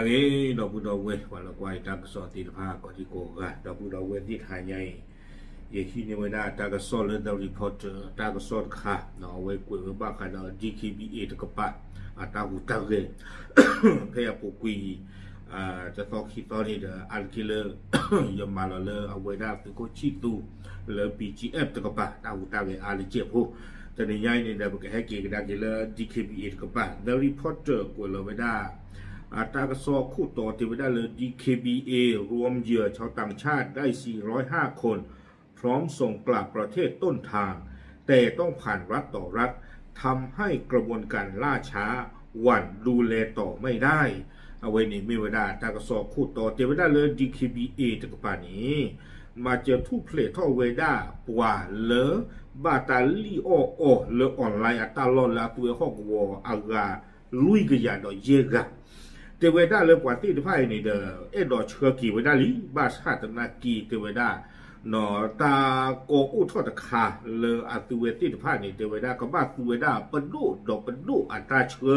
မ့ၢ်ဒီပုၢ်ဒီဝဲၢ် ပှၤလၢကွၢ်ယတၢ်ကစီၣ်သ့ၣ်တဖၣ် ကိးဒံကိးဂၤ ဒီပုၢ်ဒီဝဲၢ်သ့ၣ်တဖၣ်ညါအံၤ, ယဟံးန့ၢ်ဝဲဒၣ်တၢ်ကစီၣ်လၢ The Reporter တၢ်ကစီၣ်တခါ, အဝဲကွဲးဝဲဘၣ်ဃးဒီး DKBA တကပၤ အတၢ်ဟူးတၢ်ဂဲၤ ဖဲအပူၤကွံာ် တသီခံသီန့ၣ်ဒီး အါတက့ၢ်လၢ ယမၤလီၤလၢအဝဲဒၣ်သုးခိၣ်ဆံၣ်သူ လၢ BGF တကပၤ တၢ်ဟူးတၢ်ဂဲၤအါလၢကဲဖိ, တနံၤညါအံၤန့ၣ်ဒီး ပကဟဲက့ၤကဒါက့ၤလၢ DKBA တကပၤ The Reporter ကွဲးလီၤဝဲဒၣ် အတၢ်ကစီၣ်ခိၣ်တီတဲဝဲဒၣ်လၢ DKBA รวมเหยื่อชาวต่างชาติได้ สี่ร้อยห้าคน พร้อมส่งกลับประเทศต้นทาง แต่ต้องผ่านรัฐต่อรัฐ ทำให้กระบวนการล่าช้า หวั่นดูแลต่อไม่ได้ အဝဲန့ၣ်မ့ၢ်ဝဲဒၣ်တၢ်ကစီၣ်ခိၣ်တီတဲဝဲဒၣ်လၢ DKBA တကပၤန့ၣ် မၤစၢၤထူၣ်ဖျဲးထီၣ်ဝဲဒၣ်ပှၤလၢ ဘၣ်တၢ်လံၣ်အီၣ်အီၤလၢ online အတၢ်လီၢ်လၢအသုးဝဲဟီၣ်ကဝီၤအဂၤ လွံၢ်ကယၤဒီးယဲၢ်ဂၤ တဲဝဲဒၣ်လၢပှၤသ့ၣ်တဖၣ်အံၤန့ၣ်ဒီး အဲၣ်ဒိးဆှၢက့ၤဝဲဒၣ်လံ ဘၣ်ဆၣ်သနာ်က့တဲဝဲဒၣ် တၢ်ကိးအိၣ်ထီၣ်တခါလၢအသုးဝဲသ့ၣ်တဖၣ်န့ၣ် တဲဝဲဒၣ် ကဘၣ်သူဝဲဒၣ်ပဒိၣ်ဒီးပဒိၣ်အတၢ်ဆှ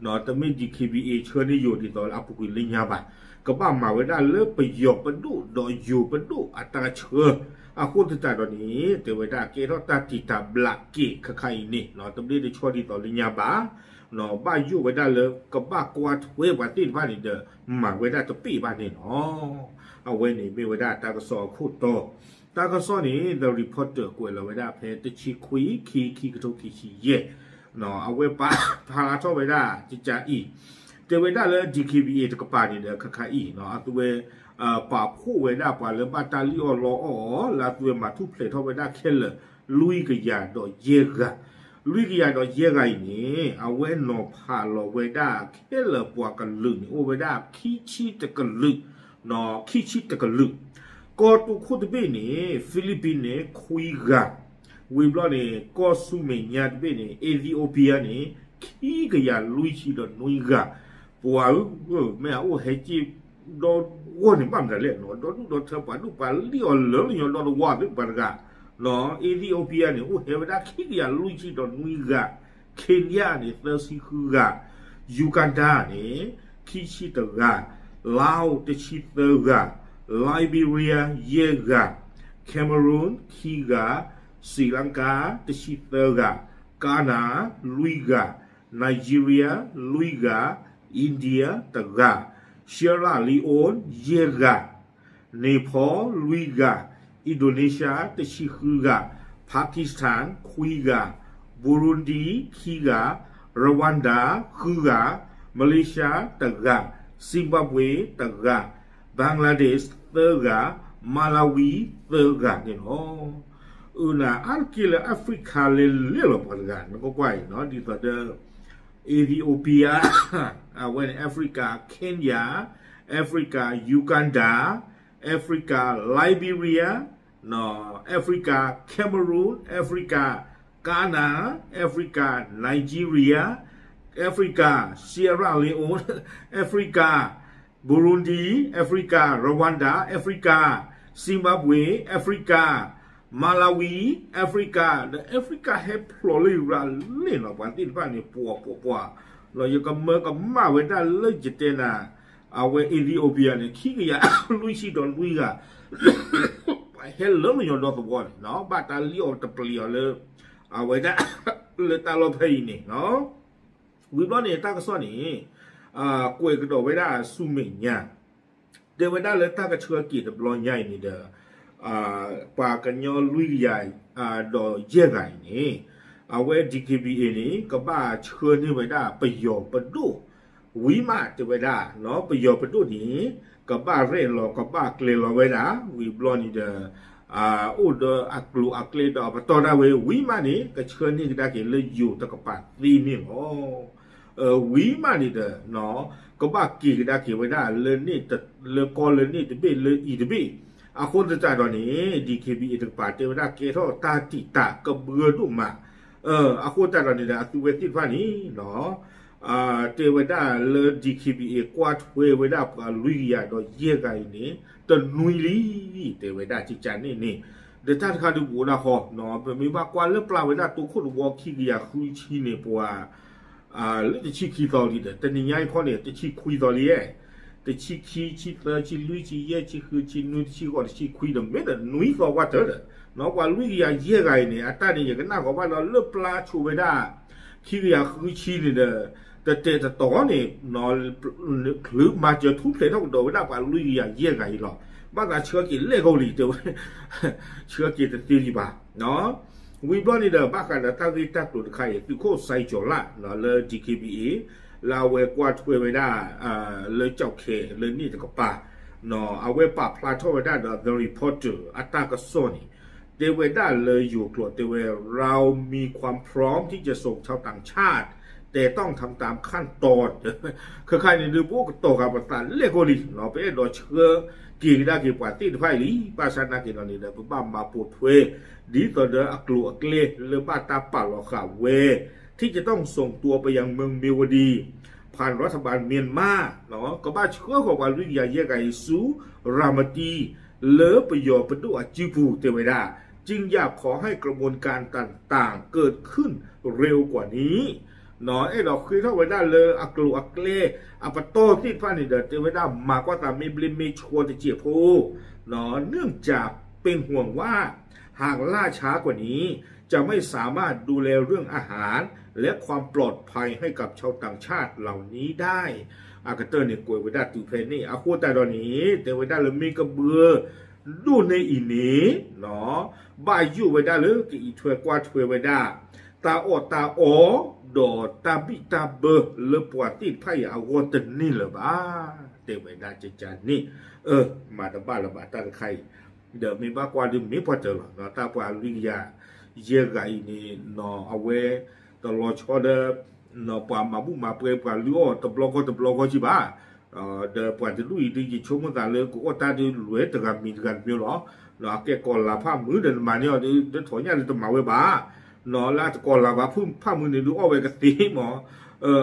ၢ, တမ့ၢ် DKBA ဆှၢန့ၢ်ယိၤဒ်သိးလၢအပူၤကွံာ်လၢညါဘၣ်, ကဘၣ်မၤဝဲဒၣ်လၢပယီၤပဒိၣ်ဒီးယိၤပဒိၣ်အတၢ်ဆှၢ, အဃိသတးဒီးန့ၣ် တဲဝဲဒၣ်ကဲထီၣ်တၢ်တံာ်တာ်ဘျးက့ၤခဲခါအံၤန့ၣ် တမ့ၢ်တဆီဒ်သိးလၢညါဘၣ် ဘၣ်ယိၣ်ဝဲဒၣ်လၢကဘၣ်ကွၢ်ထွဲပှၤသ့ၣ်တဖၣ်န့ၣ်ဒီး မၤဝဲဒၣ်တပ့ၢ်ဘၣ်န့ၣ်လီၤ. အဝဲန့ၣ်မ့ၢ်ဝဲဒၣ်တၢ်ကစီၣ်အခိၣ်တီ, တၢ်ကစီၣ်န့ၣ် The Reporter ကွဲးလီၤဝဲဒၣ်ဖဲတဆံခွံ ခံ ခံကထိခံဆံယဲၢ်, အဝဲပာ်ဖျါထီၣ်ဝဲဒၣ်ကကးအံၤ, တဲဝဲဒၣ်လၢ DKBA တကပၤန့ၣ်ဒီး ခဲခါအံၤ အသုဝဲ ပာ်ဖှိၣ်ဝဲဒၣ်ပှၤလၢဘၣ်တၢ်လံၣ်အီၣ်လီအီၣ်အီၤ လၢအသုဝဲမၤထူၣ်ဖျဲးထီၣ်ဝဲဒၣ်ခဲလၢာ် လွံၢ်ကယၤဒီးယဲၢ်ဂၤ, လွံၢ်ကယၤဒီးယဲၢ်ဂၤအံၤန့ၣ် အဝဲနီၤဖးလီၤဝဲဒၣ်ခဲလၢာ်ပှၤကလုာ်န့ၣ် အိၣ်ဝဲဒၣ်ခံဆံတကလုာ်, ခံဆံတကလုာ်, ကီၢ်တူၢ်ခိၣ်တဘ့ၣ်န့ၣ် Philippines န့ၣ် ခွံဂၤ, ဝံၤဘျီန့ၣ် ကီၢ်ဆူမဲာ်ညါတဘ့ၣ်န့ၣ် Ethiopia န့ၣ် ခံကယၤလွံၢ်ဆံဒီးနွံဂၤ, ပှၤဧၢ, မ့ၢ်အအိၣ်ဟဲက့ၣ်ဒီဂီၢ်န့ၣ် ဘၣ်မနုၤလဲၣ်နီၤ, ဒီဒူၣ်ဒီထၢပှၤဒူၣ်ပှၤလံၣ်အီၤလၢလၢညီဒီတဝီသ့ၣ်ပှၤတဂၤ, Ethiopia န့ၣ် အိၣ်ဟဲဝဲဒၣ်ခံကယၤလွံၢ်ဆံဒီးနွံဂၤ, Kenya န့ၣ် သၢဆံဃုဂၤ, Uganda န့ၣ် ခံဆံတဂၤ, Laos တဆံသၢဂၤ, Liberia ယဲၢ်ဂၤ, Cameroon ခံဂၤ, Sri Lanka တဆံသၢဂၤ, Ghana လွံၢ်ဂၤ, Nigeria လွံၢ်ဂၤ, India တဂၤ, Sierra Leone ယဲၢ်ဂၤ, Nepal လွံၢ်ဂၤ, Indonesia တဆံဃုဂၤ, Pakistan ခွံဂၤ, Burundi ခံဂၤ, Rwanda ဃုဂၤ, Malaysia တဂၤ, Zimbabwe တဂၤ, Bangladesh သၢဂၤ, Malawi သၢဂၤန့ၣ်လီၤ. အုၣ်နၤအါတက့ၢ်လၢ Africa လဲၤလဲၤလီၤပှၤတဂၤ နကကွၢ်အံၤ ဒ်သိးဒီး Ethiopia အဝဲန့ၣ် Africa Kenya, Africa Uganda, Africa Liberia, Africa Cameroon, Africa Ghana, Africa Nigeria, Africa Sierra Leone, Africa Burundi, Africa Rwanda, Africa Zimbabwe, Africa Malawi, Africa ဒီး Africa ဟဲဖျိးလၢယရၤလ့ၣ်နီၤ ပှၤသ့ၣ်တဖၣ်န့ၣ် ပှၤပှၤပှၤ, ယကမၢကမၣ်ဝဲဒၣ်လၢယတဲနၤ အဝဲ Ethiopia န့ၣ် ခံကယၤလွံၢ်ဆံဒီးနွံဂၤ ဟဲလၢလၢညီဒီသဝီန့ၣ် ဘၣ်တၢ်လံၣ်အီၤတပျံၤအီၤလၢ အဝဲဒၣ် လၢတၢ်လီၢ်ဖဲအံၤန့ၣ် ဝံၤဘျီန့ၣ် တၢ်ကစီၣ်န့ၣ် ကွဲးကဒီးဝဲဒၣ်ဆူမဲာ်ညါ တဲဝဲဒၣ်လၢတၢ်ကဆှၢက့ၤတဘျီညါအံၤန့ၣ်ဒီး ပှၤကညီလွံၢ်ကယၤ ဒီးယဲၢ်ဂၤအံၤန့ၣ် အဝဲ DKBA န့ၣ် ကဘၣ်ဆှၢန့ၢ်ဝဲဒၣ်ပယီၤပဒိၣ် ဝံၤမးတဲဝဲဒၣ် ပယီၤပဒိၣ်န့ၣ် ကဘၣ်ရဲၣ်လီၤ ကဘၣ်ကျဲၤလီၤဝဲဒၣ် ဝံၤဘျီန့ၣ်ဒီး အိၣ်ဒီးအကျိၤအကျဲဒီးအပတီၢ်ဒၣ်ဝဲ ဝံၤမးန့ၣ် ကဆှၢန့ၢ်ကဒါက့ၤလၢယိၤတကပၤသ့န့ၣ်လီၤ. ဝံၤမးန့ၣ်ဒီး ကဘၣ်က့ၤကဒါက့ၤဝဲဒၣ် လၢကီၢ်လၢန့ၣ်တဘ့ၣ် လၢအံၤတဘ့ၣ် အဃိသတးဒီးန့ၣ် DKBA တကပၤတဲဝဲဒၣ်ကဲထီၣ်တၢ်တံာ်တာ်ကဘှၢဒိၣ်မး အဃိသတးဒီးန့ၣ်ဒီး အသုဝဲသ့ၣ်တဖၣ်န့ၣ် တဲဝဲဒၣ်လၢ DKBA ကွၢ်ထွဲဝဲဒၣ်ပှၤလွံၢ်ကယၤဒီးယဲၢ်ဂၤအံၤန့ၣ် တနွံလံ တဲဝဲဒၣ်ကကန့ၣ်န့ၣ် ဒီးတၢ်တခါဒုးကအိၣ်ဒၣ်ဃီ ပမ့ၢ်ဘၣ်ကွၢ်လၢပျၢ်ဝဲဒၣ်တိခိၣ်တဝီခံကယၤဃုဆံန့ၣ် ပှၤ လၢတဆံခံသီလံဒီး တနံၤညါအံၤခီန့ၣ် တဆံခွံသီလံဧါ တဆံခံ, ဆံသၢ, ဆံလွံၢ်, ဆံယဲၢ်, ဆံဃု, ဆံနွံ, တဆံဃိး, တဆံခွံဒီး မ့ၢ်ဒီးနွံသီဝဲတၢၢ်ဒီး ပှၤလွံၢ်ကယၤယဲၢ်ဂၤအံၤန့ၣ် အတၢ်န့ၣ် ယကနၣ်ဃီၤဘၣ်ဒီး လၢပျၢ်ဆိဝဲဒၣ် ခံကယၤဃုဆံန့ၣ်ဒီး တတဲာ်တတီၤန့ၣ် ချုးမၤစၢၤထူၣ်ဖျဲးထီၣ်ကဒီးဝဲဒၣ်ပှၤလွံၢ်ကယၤယဲၢ်ဂၤအံၤလီၤ. ဘၣ်သးဆှၢက့ၤလဲၣ်ဂီၤလံ တဲဝဲ, ဆှၢက့ၤတသ့လံဘၣ်. ဝံၤဘျီန့ၣ်ဒီး ဘၣ်ဃးဒီးတၢ်ဂ့ၢ်တၢ်ကျိၤတခါအံၤ သုးခိၣ်စဲကၠီၤလၣ် လၢ D K B A လၢအဝဲကွၢ်ထွဲဝဲဒၣ် လၢကၠီၣ်ခဲ လၢန့ၣ်တကပၤ အဝဲပာ်ဖျါထီၣ်ဝဲဒၣ်ဒီး The Reporter အတၢ်ကစီၣ်န့ၣ် တဲဝဲဒၣ်လၢယိၤကျိာ်တဲဝဲ เรามีความพร้อมที่จะส่งชาวต่างชาติ แต่ต้องทำตามขั้นตอน ခဲခါန့ၣ်ဒုး ပအိၣ်ကတီၤဃာ်ပသးလဲၣ်ဂီၤလံ ပအဲၣ်ဒိးဆှၢက့ၤကဒါက့ၤပှၤသ့ၣ်တဖၣ်အံၤလံ ဘၣ်ဆၣ်နာ်က့ၤဒီးန့ၣ်ဒီး ပဘၣ်မၤပိာ်ထွဲ ဒ်သိးဒီးအကျိၤအကျဲလၢဘၣ်တၢ်ပာ်လီၤဃာ်ဝဲ ที่จะต้องส่งตัวไปยังเมืองเมียวดี ผ่านรัฐบาลเมียนมา ကဘၣ်ဆှၢဃီၤပှၤလွံၢ်ကယၤယဲၢ်ဂၤအံၤဆူ ရၤမတံ လၢပယီၤပဒိၣ်အစုပူၤတဲဝဲဒၣ် จึงอยากขอให้กระบวนการต่างๆ เกิดขึ้นเร็วกว่านี้ အဲၣ်ဒိးဃ့ထီၣ်ဝဲဒၣ်လၢအကျိၤအကျဲ အပတီၢ်သ့ၣ်တဖၣ်န့ၣ်ဒီး တဲဝဲဒၣ်မၤကွၢ်သးမ့ၢ်ဘျ့မ့ၢ်ဆှီတစဲးဖိ เนื่องจากเป็นห่วงว่า หากล่าช้ากว่านี้ จะไม่สามารถดูแลเรื่องอาหาร และความปลอดภัยให้กับชาวต่างชาติเหล่านี้ได้ အကတၢၢ်န့ၣ် ကွဲးဝဲဒၣ်တုၤဖဲန့ၣ် အဃိသတးဒီးန့ၣ် တဲဝဲဒၣ်လၢမ့ၢ်ကဘၢဒိၣ်န့ၢ်အံၤန့ၣ် ဘၣ်ယိၣ်ဝဲဒၣ်လၢကအံးထွဲကွၢ်ထွဲဝဲဒၣ် တၢ်အီၣ်တၢ်အီ ဒီးတၢ်ဘံၣ်တၢ်ဘၢလၢပှၤသ့ၣ်တဖၣ်အံၤအဂီၢ်တန့ၢ်လၢၤဘၣ် တဲဝဲဒၣ်ကကန့ၣ် မၤတဘၣ်လၢၤဘၣ်တၢ်တခါအံၤ ဒီးမ့ၢ်ဘၣ်ကွၢ်ဒုးမ့ၢ်ပှၤတၢၢ်လီၤ တၢ်ပှၤလွံၢ်ကယၤယဲၢ်ဂၤအံၤန့ၣ် အဝဲတလီၤဆီဒီး ပှၤမၤဘူၣ်မၤပှဲၤပှၤလုၢ်အီၣ်တဘျီဃီတဘျီဃီကံဘၣ် ဒီးပှၤတဒူၣ်အံၤဒုး ယဆိကမိၣ်သးလၢကအီၣ်တၢ်ဒုးလွဲတဂၤမံၤတဂၤတမံၤလီၤ အကဲကီၤလၤဖၣ်မုၢ်ဒီးနမၤန့ၢ်အီၤဒုး ဒၢထီၣ်ညၣ်ဒုးတမၤဝဲဘၣ် လၢအတကီၤလၤဘၣ်ဖၣ်မုၢ်န့ၣ်ဒုးအီၣ်ဝဲကသ့မး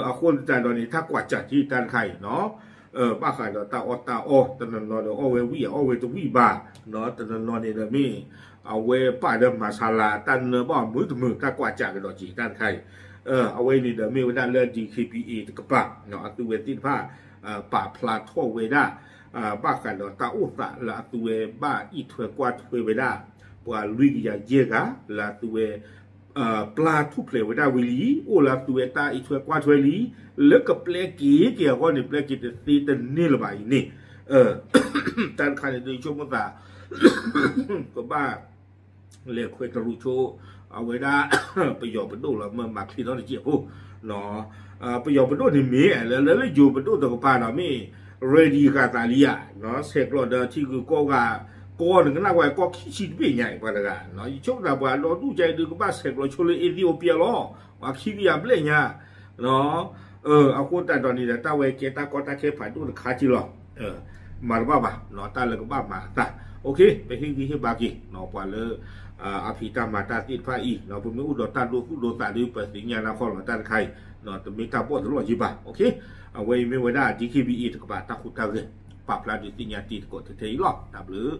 အဃိသတးဒီးန့ၣ် တၢ်ကွၢ်စၢ်က့ၤတၢ်တခါအံၤနီၤ ဘၣ်ဃးဒီးတၢ်အီၣ်တၢ်အီ တနီၤနီၤဒီးအီၣ်ဝဲဝံၣ်အီၣ်ဝဲတဝံၣ်ဘၣ် တနီၤနီၤန့ၣ်ဒီးမ့ၢ် အဝဲပာ်ဒီးမၤဆါလၤ တၢ်နၢဘၣ်အီၤမုၢ်တမုၢ် တၢ်ကွၢ်စၢ်ကဒီးက့ၤတၢ်တခါအံၤ အဝဲန့ၣ်ဒီးမ့ၢ်ဝဲဒၣ်လၢ D K B A တကပၤ အသုဝဲသ့ၣ်တဖၣ် ပာ်ဖျါထီၣ်ဝဲဒၣ် ဘၣ်ဃးဒီးတၢ်အိၣ်သးလၢအသုဝဲဘၣ်အံးထွဲကွၢ်ထွဲဝဲဒၣ် ပှၤလွံၢ်ကယၤယဲၢ်ဂၤ လၢအသုဝဲ ပျၢ်ထူၣ်ဖျဲးဝဲဒၣ်ဝံၤလံ အိၣ်လၢအသုဝဲတၢ်အံးထွဲကွၢ်ထွဲလံ လၢကပျဲက့ၤက့ၤအဂီၢ်န့ၣ် ပျဲက့ၤတသ့တန့ၢ်လၢၤဘၣ်အံၤန့ၣ် တၢ်တခါန့ၣ်ဒုးဆိကမိၣ်သး ကဘၣ် လဲၤခွဲးတရူးဆိ အဝဲဒၣ် ပယီၤပဒိၣ်လီၤ မ့ၢ်မၤချ့ထီၣ်တစဲးဖိ ပယီၤပဒိၣ်န့ၣ်မ့ၢ် လၢလၢလၢယိၤပဒိၣ်တကပၤဒီးမ့ၢ် ready ဃာ်သးလံဧါ ဆဲးကျိးဒီးထံဂုၤကီၢ်ဂၤ ကီၢ်နကနၣ်ဝဲကီၢ်ခံဆံတဘ့ၣ်ညါအံၤပှၤတဂၤ ယဆိကမိၣ်သးပှၤဒီဒူၣ်ကဲအံၤဒုးကဘၣ်ဆဲးကျိးဆိလၢ Ethiopia လီၤ ပှၤခံကယၤဘျဲၣ်ညါ အဃိသတးဒီးန့ၣ်ဒီး တၢ်ဝဲကဲတၢ်ကီတၢ်ခဲဖးဒိၣ်တခါက့လီၤ မၤတဘၣ်ဘၣ် တၢ်လၢကဘၣ်မၤအသး ပဟ့ၣ်ဂံၢ်ဟ့ၣ်ဘါက့ၤ ပှၤလၢ အဖံးတၢ်မၤတၢ်သ့ၣ်တဖၣ်အံၤ ပမ့ၢ်အိၣ်ဒီးတၢ်ဒိသူၣ်ဒိသးဒီး ပသ့ၣ်ညါနၢ်ခီလီၤတၢ်တခါအံၤ တမ့ၢ်တၢ်ဘီၣ်တလီၢ်ယံၤဘၣ် အဝဲအံၤမ့ၢ်ဝဲဒၣ် D K B A တကပၤတၢ်ဟူးတၢ်ဂဲၤ ပာ်ဖျါဒုးသ့ၣ်ညါတ့ၢ်သကိးထဲထဲအံၤလီၤ တၢ်ဘျုး